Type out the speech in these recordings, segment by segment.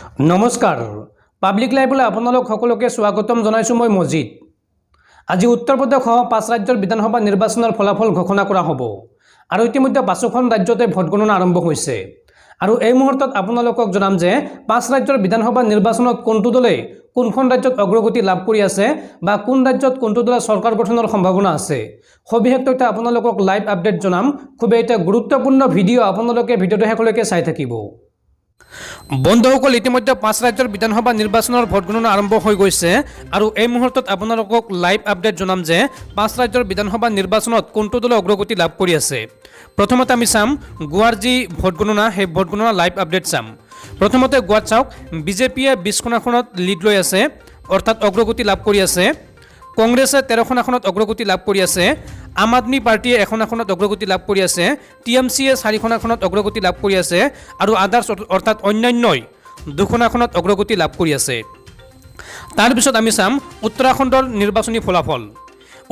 নমস্কাৰ, পাব্লিক লাইভলৈ আপোনালোক সকলোকে স্বাগতম জনাইছোঁ। মই মজিদ। আজি উত্তৰ প্ৰদেশসহ পাঁচ ৰাজ্যৰ বিধানসভা নিৰ্বাচনৰ ফলাফল ঘোষণা কৰা হ'ব আৰু ইতিমধ্যে পাঁচোখন ৰাজ্যতে ভোটগণনা আৰম্ভ হৈছে। আৰু এই মুহূৰ্তত আপোনালোকক জনাম যে পাঁচ ৰাজ্যৰ বিধানসভা নিৰ্বাচনত কোনটো দলে কোনখন ৰাজ্যত অগ্ৰগতি লাভ কৰি আছে বা কোন ৰাজ্যত কোনটো দলে চৰকাৰ গঠনৰ সম্ভাৱনা আছে, সবিশেষ তথ্য আপোনালোকক লাইভ আপডেট জনাম। খুবেই এটা গুৰুত্বপূৰ্ণ ভিডিঅ', আপোনালোকে ভিডিঅ'টো শেষলৈকে চাই থাকিব। বন্ধুসকল, ইতিমধ্যে পাঁচ ৰাজ্যৰ বিধানসভা নিৰ্বাচনৰ ভোটগণনা আৰম্ভ হৈ গৈছে আৰু এই মুহূৰ্তত আপোনালোকক লাইভ আপডেট জনাম যে পাঁচ ৰাজ্যৰ বিধানসভা নিৰ্বাচনত কোনটো দলে অগ্ৰগতি লাভ কৰি আছে। প্ৰথমতে আমি চাম গোৱাৰ যি ভোটগণনা, সেই ভোটগণনা লাইভ আপডেট চাম। প্ৰথমতে গোৱাত চাওক, বিজেপিয়ে 20খন আসনত লিড লৈ আছে, অৰ্থাৎ অগ্ৰগতি লাভ কৰি আছে। কংগ্ৰেছে 13খন আসনত অগ্ৰগতি লাভ কৰি আছে। আম আদমি পাৰ্টীয়ে এখন আসনত অগ্ৰগতি লাভ কৰি আছে। টিএমচিয়ে চাৰিখন আসনত অগ্ৰগতি লাভ কৰি আছে আৰু আদাৰ্ছ অৰ্থাৎ অন্যান্যই দুখন আসনত অগ্ৰগতি লাভ কৰি আছে। তাৰপিছত আমি চাম উত্তৰাখণ্ডৰ নিৰ্বাচনী ফলাফল।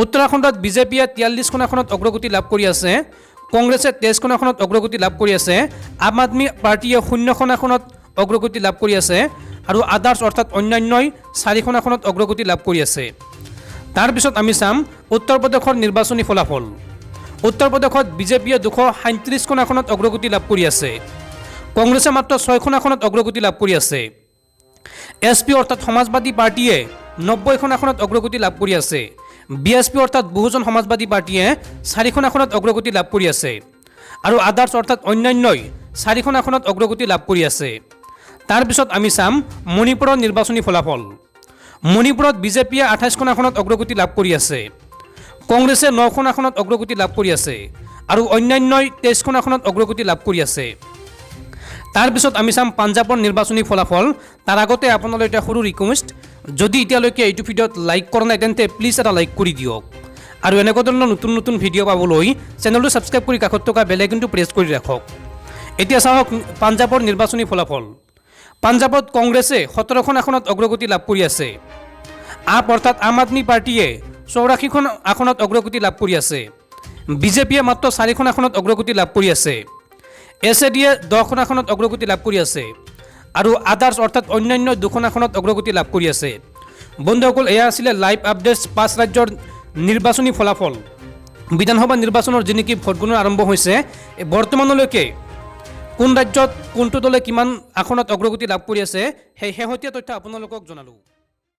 উত্তৰাখণ্ডত বিজেপিয়ে 43খন আসনত অগ্ৰগতি লাভ কৰি আছে। কংগ্ৰেছে 23খন আসনত অগ্ৰগতি লাভ কৰি আছে। আম আদমি পাৰ্টীয়ে শূন্যখন আসনত অগ্ৰগতি লাভ কৰি আছে আৰু আদাৰ্ছ অৰ্থাৎ অন্যান্যই চাৰিখন আসনত অগ্ৰগতি লাভ কৰি আছে। তাৰপিছত আমি চাম উত্তৰ প্ৰদেশৰ নিৰ্বাচনী ফলাফল। উত্তৰ প্ৰদেশত বিজেপিয়ে 237খন আসনত অগ্ৰগতি লাভ কৰি আছে। কংগ্ৰেছে মাত্ৰ ছয়খন আসনত অগ্ৰগতি লাভ কৰি আছে। এছ পি অৰ্থাৎ সমাজবাদী পাৰ্টীয়ে 90খন আসনত অগ্ৰগতি লাভ কৰি আছে। বি এছ পি অৰ্থাৎ বহুজন সমাজবাদী পাৰ্টীয়ে চাৰিখন আসনত অগ্ৰগতি লাভ কৰি আছে আৰু আদাৰ্ছ অৰ্থাৎ অন্যান্যই চাৰিখন আসনত অগ্ৰগতি লাভ কৰি আছে। তাৰপিছত আমি চাম মণিপুৰৰ নিৰ্বাচনী ফলাফল। মণিপুৰত বিজেপিয়ে 28খন আসনত অগ্ৰগতি লাভ কৰি আছে। কংগ্ৰেছে নখন আসনত অগ্ৰগতি লাভ কৰি আছে আৰু অন্যান্যই 23খন আসনত অগ্ৰগতি লাভ কৰি আছে। তাৰপিছত আমি চাম পাঞ্জাৱৰ নিৰ্বাচনী ফলাফল। তাৰ আগতে আপোনালৈ এটা সৰু ৰিকুৱেষ্ট, যদি এতিয়ালৈকে এইটো ভিডিঅ'ত লাইক কৰা নাই, তেন্তে প্লিজ এটা লাইক কৰি দিয়ক আৰু এনেকুৱা ধৰণৰ নতুন নতুন ভিডিঅ' পাবলৈ চেনেলটো ছাবস্ক্ৰাইব কৰি কাষত থকা বেল আইকনটো প্ৰেছ কৰি ৰাখক। এতিয়া চাওক পাঞ্জাৱৰ নিৰ্বাচনী ফলাফল। পাঞ্জাৱত কংগ্ৰেছে 17খন আসনত অগ্ৰগতি লাভ কৰি আছে। আপ অৰ্থাৎ আম আদমি পাৰ্টীয়ে 84খন আসনত অগ্ৰগতি লাভ কৰি আছে। বিজেপিয়ে মাত্ৰ চাৰিখন আসনত অগ্ৰগতি লাভ কৰি আছে। এছ এ ডিয়ে 10খন আসনত অগ্ৰগতি লাভ কৰি আছে আৰু আদাৰ্ছ অৰ্থাৎ অন্যান্য দুখন আসনত অগ্ৰগতি লাভ কৰি আছে। বন্ধুসকল, এয়া আছিলে লাইভ আপডেটছ পাঁচ ৰাজ্যৰ নিৰ্বাচনী ফলাফল। বিধানসভা নিৰ্বাচনৰ যি নেকি ভোটগণনা আৰম্ভ হৈছে, এই বৰ্তমানলৈকে কোন ৰাজ্যত কোনটো দলে কিমান আসনত অগ্ৰগতি লাভ কৰি আছে, সেই শেহতীয়া তথ্য আপোনালোকক জনালোঁ।